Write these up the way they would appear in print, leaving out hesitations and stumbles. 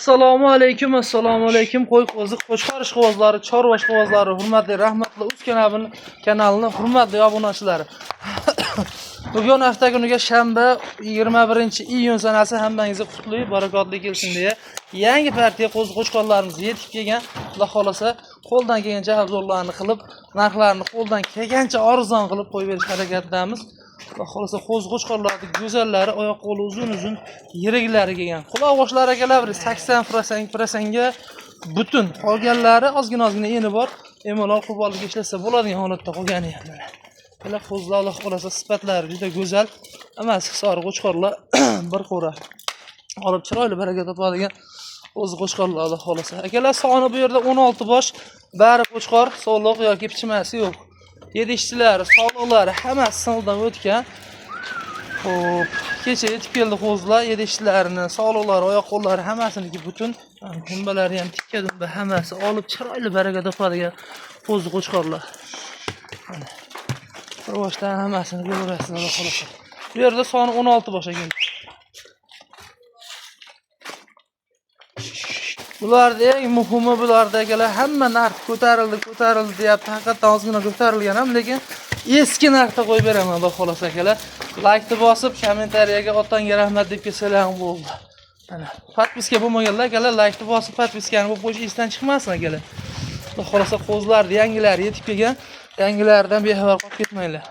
Assalomu alaykum, assalomu alaykum. Qo'y qo'zi, qo'chqor ishqibozlari, chorva ishqibozlari, hurmatli Rahmatli Uz kanalini hurmatli obunachilari. Bugun hafta kuniga shanba 21-iyun sanasi hammangizga qutli, barakotli kelsin deya yangi partiya qo'zi qo'chqorlarimiz yetib kelgan. Xudo xolasa qo'ldan kelgancha obzorlarni qilib, narxlarni qo'ldan kelgancha arzon qilib qo'yib berish harakatidamiz. Xudo xolasa qo'zi qo'chqorlarning go'zallari, oyoq qo'li uzun-uzun yiriklari kelgan. Quloq boshlari akalar bir 80% butun, qolganlari ozgina-ozgina eni bor. Bemalol qo'pollik ishlasa bo'ladigan holatda qolgani ham mana. Bular qo'zilar Alloh xolasa sifatlari juda go'zal. Hammasi hisori qo'chqorlar bir qo'ra. Olib chiroyli baraka topadigan qo'zi qo'chqorlar Alloh xolasa. Akalar soni bu yerda 16 bosh, bari qo'chqor, sog'liq yoki pichmasi yo'q. Yedishchilari, sog'liqlari hammasi sinovdan o'tgan. Xo'p, kecha yetib keldi qo'zilar, yedishchilarini, sog'liqlari, oyoq qo'llari hammasiniki butun. Dumbalari ham tikka dumba, hammasi olib chiroyli baraka topadigan qo'zi qo'chqorlar. Mana. Bir boshdan hammasini ko'raverasiz Alloh xolasa. Bu yerda soni 16 bosh ekan. Bularda eng muhimi bularda akalar hamma narx ko'tarildi, ko'tarildi deyapti. Haqiqatan ozgina ko'tarilgan ham, lekin eski narxda qo'yib beraman Alloh xolasa akalar. Like'ni bosib, kommentariyaga otangga rahmat deb kelsalar ham bo'ldi. Mana podpiska bo'lmaganlar akalar like'ni bosib, podpiskani bo'lib qo'yish esdan chiqmasin akalar. Xudo xolasa qo'zilar yangilari yetib kelgan. Yangilaridan bexabar qolib ketmanglar.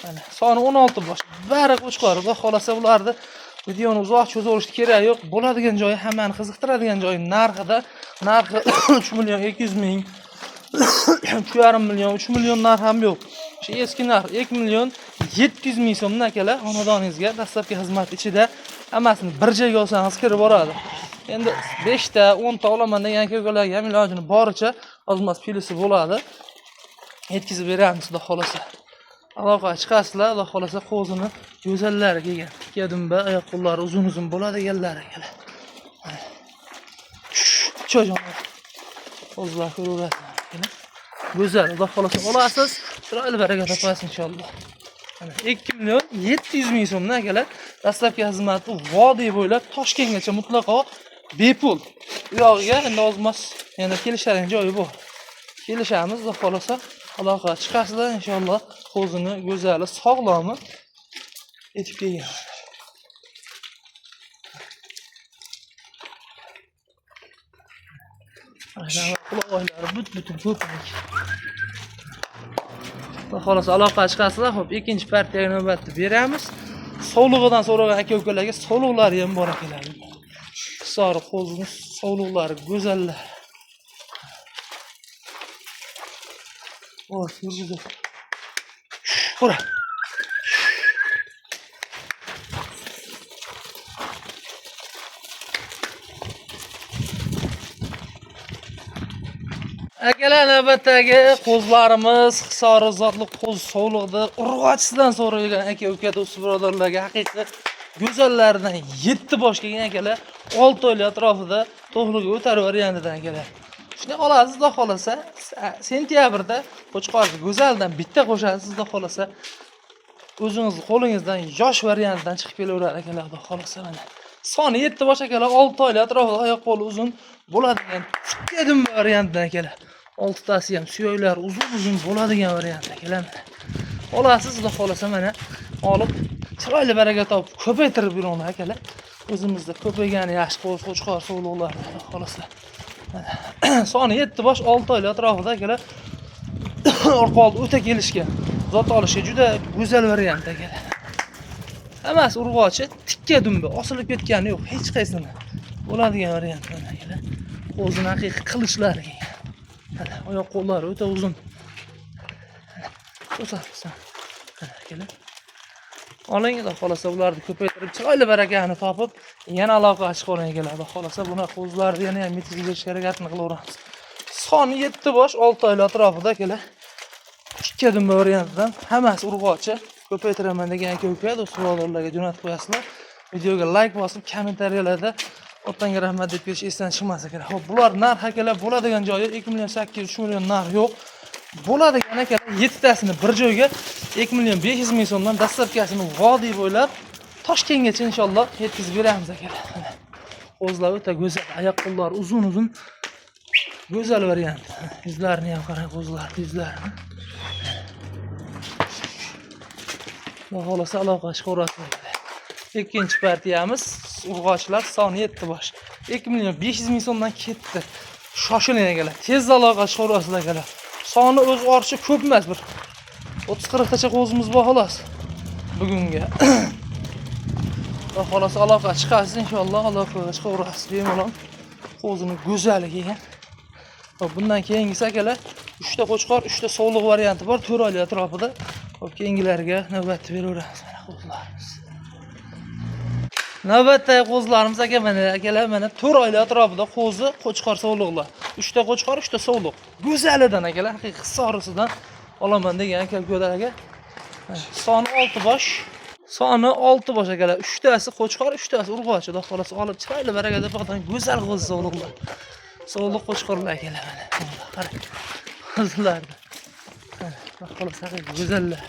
Mana soni 16 bosh. Bari qo'chqor. Xudo xolasa ularni videoni uzoq cho'zilishi kerak yo'q. Bo'ladigan joyi hammani qiziqtiradigan joyi narxida. Narxi 3 million 200 ming, 3,5 million, 3 million narx ham yo'q. O'sha eski narx 2 million 700 ming so'mdan akalar xonadoningizga dastlabki xizmat ichida hammasini bir joyga olsangiz kirib boradi. Endi 5 ta, 10 ta olaman degan aka-ukalarga ham ilojini boricha ozmas pulisi bo'ladi. Yetkazib beramiz Xudo xolasa. Aloqa chiqasizlar, Xudo xolasa qo'zini go'zallari kelgan. Tikka dumba, oyoq qo'llari uzun-uzun bo'ladiganlari akalar. Cho'jon. Qo'zilar ko'raverasizlar. Go'zal, Xudo xolasa olasiz, chiroyli baraka topasiz inshaalloh. Mana 2 million 700 ming so'mdan akalar dastlabki xizmati vodiy bo'ylab Toshkentgacha mutlaqo bepul. U yog'iga endi ozmas yana kelishadigan joyi bor. Kelishamiz, Xudo xolasa aloqa chiqasizlar inshaalloh. Qo'zini go'zali, sog'lomi yetib kelgan. Quloqlari butun ko'prik. Xudo xolasa aloqa chiqasizlar. Xo'p, ikkinchi partiyaga navbatni beramiz. Sovlig'idan so'ragan aka-ukalarga sovliqlari ham bor akalar. Hisori qo'zini sovliqlari go'zallar. Voy, yurgizib. Qura. Akalar navbatdagi qo'zlarimiz Hisori zotli qo'z sovliqda urg'ochisidan so'ralgan aka-uka do'st birodarlarga haqiqiy go'zallaridan 7 bosh kelgan akalar 6 oylik atrofida to'g'riga o'tar variantidan akalar. Shuni olasiz Xudo xolasa sentyabrda qo'chqor go'zaldan bitta qo'shasiz Xudo xolasa o'zingiz qo'lingizdan yosh variantidan chiqib kelaveradi akalar Xudo xolasa mana. Soni 7 bosh akalar 6 oylik atrofida oyoq qo'li uzun bo'ladigan tikka dumba variantidan akalar. 6 tasi ham suyaklari uzun-uzun bo'ladigan variant akalar. Olasiz Xudo xolasa mana olib chiroyli baraka topib ko'paytirib yuringlar akalar. O'zimizda ko'paygani yaxshi qo'z qo'chqor sovliqlar Xudo xolasa. Mana soni 7 bosh 6 oylik atrofida akalar orqa oldi o'ta kelishgan. Zot olishga juda go'zal variant akalar. Hammasi urg'ochi, tikka dumba, osilib ketgani yo'q hech qaysini. Bo'ladigan variant mana akalar. Qo'zini haqiqiy qilichlari kelgan. Mana oyoq qo'llari o'ta uzun. To'satsan. Mana akalar. Oling, Xudo xolasa ularni ko'paytirib chiroyli barakani topib, yana aloqa chiqaring akalar. Xudo xolasa bunaqa qo'zilarni yana ham yetkazib berish harakatini qilaveramiz. Soni 7 bosh 6 oylik atrofida akalar. Tikka dumba variantidan hammasi urg'ochi. Ko'paytiraman degan aka-uka do'st birodarlarga jo'natib qo'yasizlar. Videoga like bosib, kommentariyalarda otangga rahmat deb kelish esdan chiqmas akalar. Xo'p, bular narx akalar bo'ladigan joyi 2 million 800, 3 million narx yo'q. Bo'ladigan akalar 7 tasini bir joyga 2 million 500 ming so'mdan dastlabkasini vodiy bo'ylab Toshkentgacha inshaalloh yetkazib beramiz akalar. Qo'zilar o'ta go'zal, oyoq qo'llari uzun uzun, go'zal variant. Yuzlarini ham qarang, qo'zilarni yuzlarini. Xudo xohlasa aloqa chiqaverasizlar. Ikkinchi partiyamiz urg'ochilar, soni 7 bosh. 2 million 500 ming so'mdan ketdi. Shoshiling akalar, tez aloqa chiqaverasizlar akalar. Soni o'z ortishi ko'p emas, bir 30-40 tacha qo'zimiz bor xolos bugunga. Xudo xohlasa aloqa chiqasiz inshaalloh, aloqa chiqaverasiz bemalol. Qo'zini go'zali kelgan. Hop, bundan keyingisi akalar 3 ta qo'chqor, 3 ta sovliq varianti bor, 4 oylik atrofida. Hop, keyingilarga navbatni beraveramiz mana qo'zilarimiz. Navbatdagi qo'zilarimiz aka mana akalar mana 4 oylik atrofida qo'zi, qo'chqor sovliqlar. 3 ta qo'chqor, 3 ta sovliq. Go'zalidan akalar, haqiqiy hissorisidan olaman degan aka ukalar aka. Soni 6 bosh. Soni 6 bosh akalar. 3 tasi qo'chqor, 3 tasi urg'ochi. Xudo xohlasa olib chiroyli baraka topadigan go'zal qo'zi sovliqlar. Sovliq qo'chqorlar akalar mana. Qarang. Qo'zilarni. Mana, Xudo xohlasa haqiqiy go'zallar.